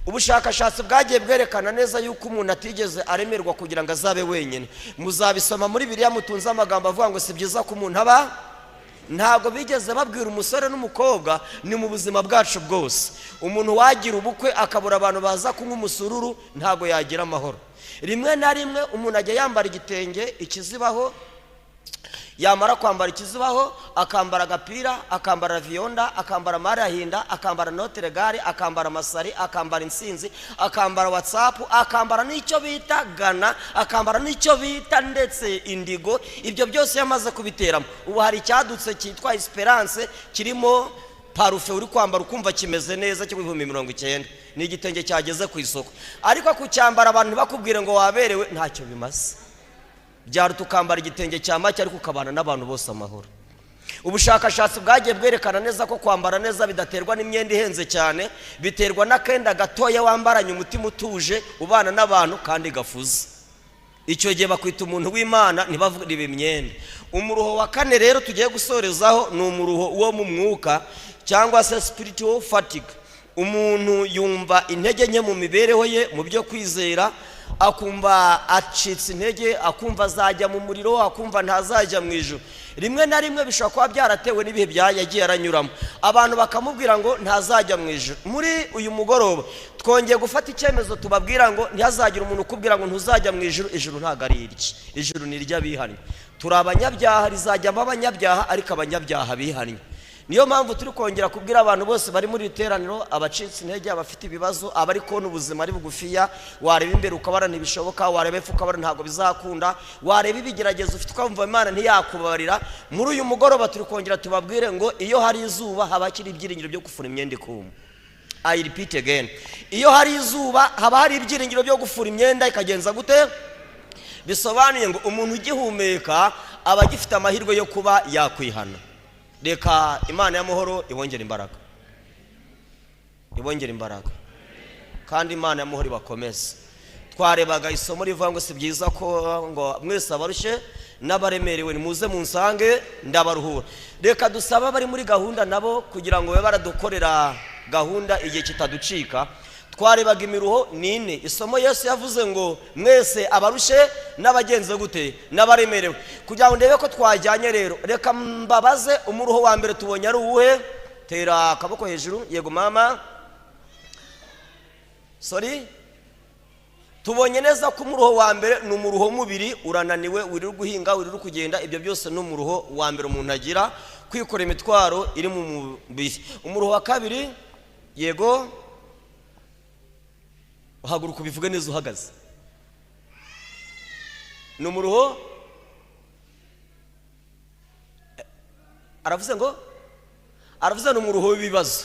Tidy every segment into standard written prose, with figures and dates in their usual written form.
Ubushakashatsi bwagiye bwerekana neza yuko umuntu atigeze aremerwa kugira ngo azabe wenyine. Muzabisoma muri Bibiliya, mutunze amagambo avuga ngo si byiza ko umuntu aba. Ntabwo bigeze babwira umusore n'umukobwa, ni mu buzima bwacu bwose. Umuntu wagira ubukwe akabura abantu baza kunywa umusururu, ntabwo yagira amahoro. Rimwe na rimwe umuntu ajya yambara igitenge ikizibaho, yamara kwambara ikizibaho akambara agapira, akambara viyonda, akambara marahinda, akambara noteregare, akambara amasari, akambara insinzi, akambara WhatsApp, akambara n'icyo bita gana, akambara n'icyo bita ndetse indigo. Ibyo byose iyo amaze kubiteramo, ubu hari icyadutse cyitwa Esperance kirimo parufe, uri kwambara ukumva kimeze neza, cyo 90,000. Ni igitenge cyageze ku isoko, ariko kucyambara abantu ntibakubwire ngo waberewe, ntacyo bimaze. Byaruta ukambara igitenge cya make ariko ukabana n'abantu bose amahoro. Ubushakashatsi bwagiye bwerekana neza ko kwambara neza bidaterwa n'imyenda ihenze cyane, biterwa n'akenda gatoya wambaranye umutima utuje, ubana n'abantu kandi gafuze. Icyo gihe bakwita umuntu w'Imana, ntibavuge imyenda. Umuruho wa kane rero tugiye gusorezaho ni umuruho wo mu mwuka cyangwa se spiritual fatigue. Umuntu yumva intege nke mu mibereho ye, mu byo kwizera, akumva acitse intege, akumva azajya mu muriro, akumva ntazajya mu ijuru. Rimwe na rimwe bishobora kuba byaratewe n'ibihe bya yagiye aranyuramo, abantu bakamubwira ngo ntazajya mu ijuru. Muri uyu mugoroba twongeye gufata icyemezo tubabwira ngo ntihazagire umuntu ukubwira ngo ntuzajya mu ijuru. Ijuru ntabwo ari irye, ijuru ni iry'abihannye. Turi abanyabyaha, rizajyamo abanyabyaha, ariko abanyabyaha bihannye. Niyo mpamvu turi kongera kubwira abantu bose bari muri iri teraniro, abacitse intege, abafite ibibazo, abari kubona ubuzima ari bugufiya, wareba imbere ukabara ntibishoboka, wareba epfo ukabara ntabwo bizakunda, wareba ibigeragezo ufite ukumva Imana ntiyakubabarira. Muri uyu mugoroba turi kongera tubabwire ngo iyo hari izuba haba hakiri ibyiringiro byo gufura imyenda ikuma. I repeat again, iyo hari izuba haba hari ibyiringiro byo gufura imyenda ikagenza gute? Bisobanuye ngo umuntu ugihumeka aba agifite amahirwe yo kuba yakwihana. Reka Imana y'amahoro ibongere imbaraga, ibongere imbaraga, kandi Imana y'amahoro ibakomeze. Twarebaga isomo rivuga ngo si byiza ko, ngo mwese abarushye n'abaremerewe nimuze munsange ndabaruhura. Reka dusabe abari muri gahunda nabo kugira ngo babe baradukorera gahunda igihe kitaducika. Twarebaga imiruho ni ine. Isomo Yesu yavuze ngo mwese abarushye n'abagenze gute n'abaremerewe. Kugira ngo ndebe ko twajyanye rero, reka mbabaze, umuruho wa mbere tubonye ari uwuhe? Tera akaboko hejuru. Yego mama, sorry. Tubonye neza ko umuruho wa mbere ni umuruho w'umubiri. Urananiwe, wirirwa guhinga, wirirwa kugenda, ibyo byose ni umuruho wa mbere umuntu agira, kwikora imitwaro iri mu mubiri. Umuruho wa kabiri, yego, uhaguruka ubivuge neza uhagaze. Ni umuruho, aravuze ngo, aravuze ni umuruho w'ibibazo.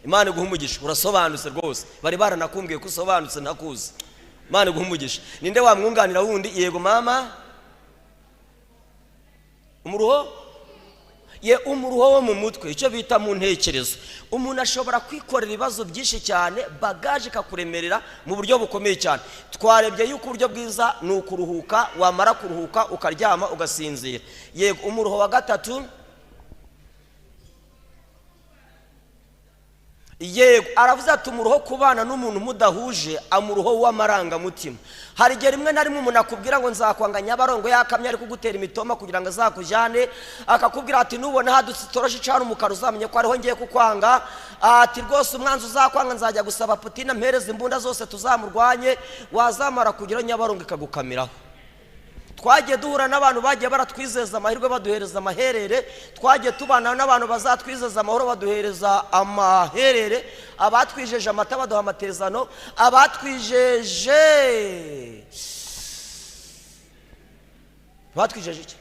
Imana iguha umugisha, urasobanutse rwose, bari baranakumbwiye ko usobanutse ntakuzi. Imana iguha umugisha. Ninde wamwunganira wundi? Yego mama. Umuruho ye, umuruho wo mu mutwe, icyo bita mu ntekerezo. Umuntu ashobora kwikorera ibibazo byinshi cyane, bagaje ikakuremerera mu buryo bukomeye cyane. Twarebye yuko uburyo bwiza ni ukuruhuka, wamara kuruhuka ukaryama ugasinzira. Yego, umuruho wa gatatu, yego, aravuze ati umuruho kubana n'umuntu mudahuje, amuruho w'amarangamutima. Hari igihe rimwe na rimwe umuntu akubwira ngo nzakwanga Nyabarongo yakamye, ari kugutera imitoma kugira ngo azakujyane, akakubwira ati nubona hadutse itoroshi icana umukara uzamenye ko ariho ngiye kukwanga, ati rwose umwanzi uzakwanga nzajya gusaba Putin ampereze imbunda zose tuzamurwanye, wazamara kugera Nyabarongo ikagukamiraho. Twagiye duhura n'abantu bagiye baratwizeza amahirwe baduhereza amaherere, twagiye tubana n'abantu bazatwizeza amahoro baduhereza amaherere, abatwijeje amata baduha amatezano, abatwijeje batwijeje iki?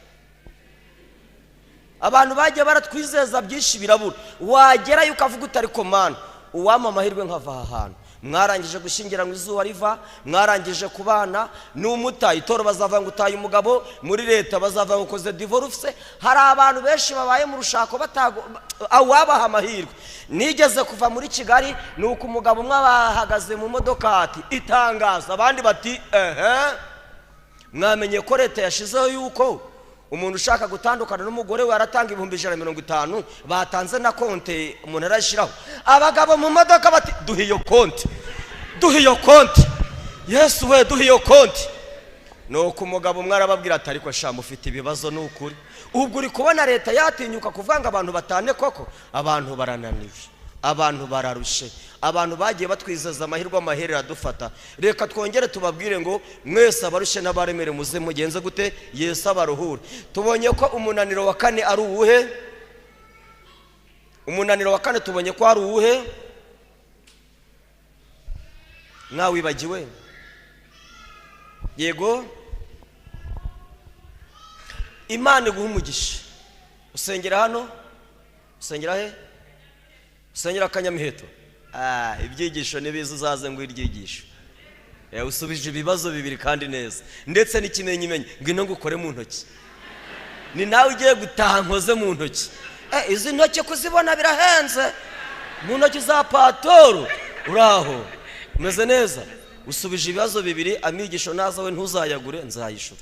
Abantu bagiye baratwizeza byinshi birabura, wagerayo ukavuga uti ariko mana, uwampa amahirwe nkava aha hantu. Mwarangije gushyingiranwa izuba riva, mwarangije kubana n'umuta itoro bazava ngo utaye umugabo, muri leta bazava ngo ukoze divorce. Hari abantu benshi babaye mu rushako wabaha amahirwe. Nigeze kuva muri Kigali, ni uko umugabo umwe bahagaze mu modoka ati itangazo, abandi bati ehe. Mwamenye ko leta yashizeho yuko umuntu ushaka gutandukana n'umugore we aratanga 150,000, batanze na konte umuntu arashyiraho. Abagabo mu modoka bati duhe iyo konte. Duhe iyo konti, Yesu we, duhe iyo konti. Nuko umugabo umwe arababwira ati: "Ariko sha, mufite ibibazo, ni ukuri. Ubwo uri kubona leta yatinyuka kuvuga ngo abantu batane koko? Abantu barananiwe, abantu bararushe, abantu bagiye batwizeza amahirwe, amaherere aradufata. Reka twongere tubabwire ngo mwese abarushe n'abaremere, muze mugenze gute? Yesu abaruhure." Tubonye ko umunaniro wa kane ari uwuhe? Umunaniro wa kane tubonye ko ari uwuhe? Mwawibagiwe? Yego, Imana iguha umugisha. Usengera hano? Usengera he? Usengera Akanyamiheto? Ibyigisho nibiza, uzaze ngo iryigisho. Usubije ibibazo bibiri kandi neza, ndetse n'ikimenyimenyi. Ngwino ngukore mu ntoki, ni nawe ugiye gutaha nkoze mu ntoki. Izi ntoki kuzibona birahenze, mu ntoki za patoro. Uraho, umeze neza? Usubije ibibazo bibiri. Amigisho naza we ntuzayagure, nzayishura.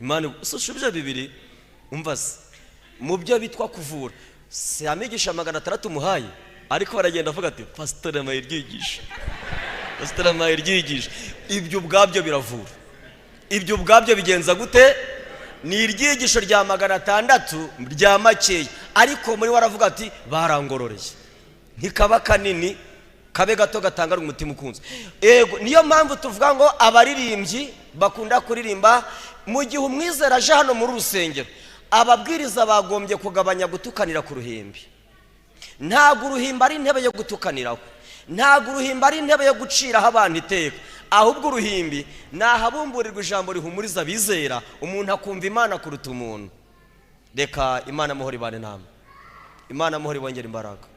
Imana, usubije bibiri. Umva se, mu byo bitwa kuvura, si amigisha 600 umuhaye, ariko baragenda avuga ati: "Pasitori amaye iryigisha, pasitori amaye iryigisha." Ibyo ubwabyo biravura, ibyo ubwabyo bigenza gute? Ni iryigisho rya 600 rya makeya, ariko muri we aravuga ati: "Barangororeye." Ntikaba kanini, kabe gato, gatanga umutima ukunze. Ego, niyo mpamvu tuvuga ngo abaririmbyi bakunda kuririmba mu gihe umwizera aje hano muri rusengero. Ababwiriza bagombye kugabanya gutukanira ku ruhimbi. Ntabwo uruhimbi ari intebe yo gutukaniraho, ntabwo uruhimbi ari intebe yo guciraho abantu iteka, ahubwo uruhimbi ni ahabumburirwa ijambo rihumuriza abizera, umuntu akumva Imana kuruta umuntu. Reka Imana amahoro ibane namwe, Imana amahoro ibongere imbaraga,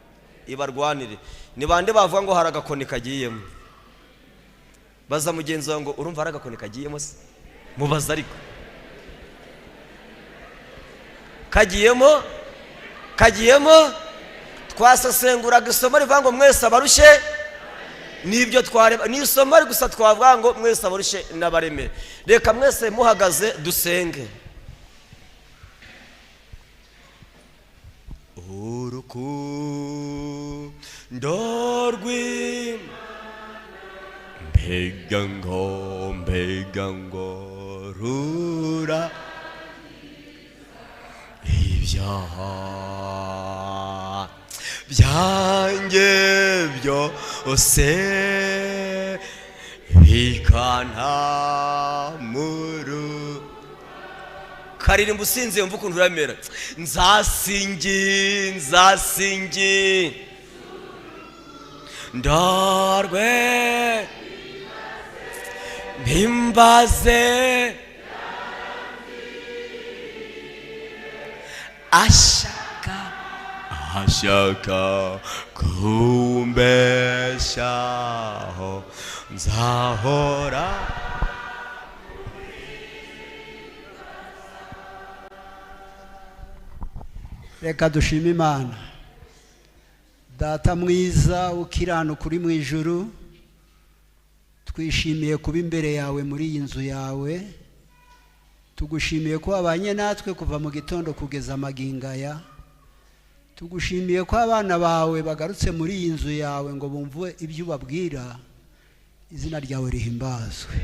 ibarwanire. Ni bande bavuga ngo hari agakoni kagiyemo? Baza mugenzi wawe ngo: "Urumva hari agakoni kagiyemo se?" Mubaza ariko kagiyemo, kagiyemo. Twasesenguraga isomo rivuga ngo mwese abarushye, nibyo twareba, ni isomo gusa twavuga ngo mwese abarushye n'abaremere. Reka mwese muhagaze dusenge. Urukundo rw'Imana, mbega ngo, mbega ngo rura ibyaha byanjye byose bikantamuru. Karirimba usinziye, mva ukuntu uramera. Nzasingi, nzasingi ndarwe mpimbaze ashaka, ashaka kumbeshaho, nzahora. Reka dushime Imana. Data mwiza ukiranuka uri mu ijuru, twishimiye kuba imbere yawe muri iyi nzu yawe. Tugushimiye ko wabanye natwe kuva mu gitondo kugeza amagingaya. Tugushimiye ko abana bawe bagarutse muri iyi nzu yawe ngo bumve ibyo ubabwira. Izina ryawe rihimbazwe.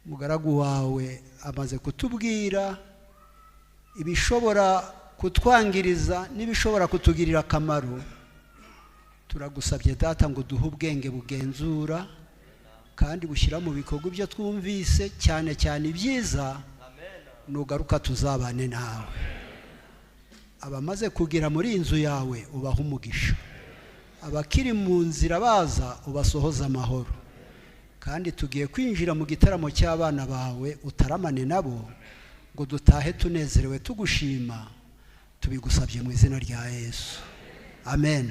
Umugaragu wawe amaze kutubwira ibishobora kutwangiriza n'ibishobora kutugirira akamaro. Turagusabye Data ngo duhe ubwenge bugenzura kandi bushyira mu bikorwa ibyo twumvise, cyane cyane ibyiza. Nugaruka tuzabane nawe. Abamaze kugera muri iyi nzu yawe ubaha umugisha, abakiri mu nzira baza ubasohoze amahoro. Kandi tugiye kwinjira mu gitaramo cy'abana bawe, utaramane nabo ngo dutahe tunezerewe tugushima. Tubigusabye mu izina rya Yesu, amen.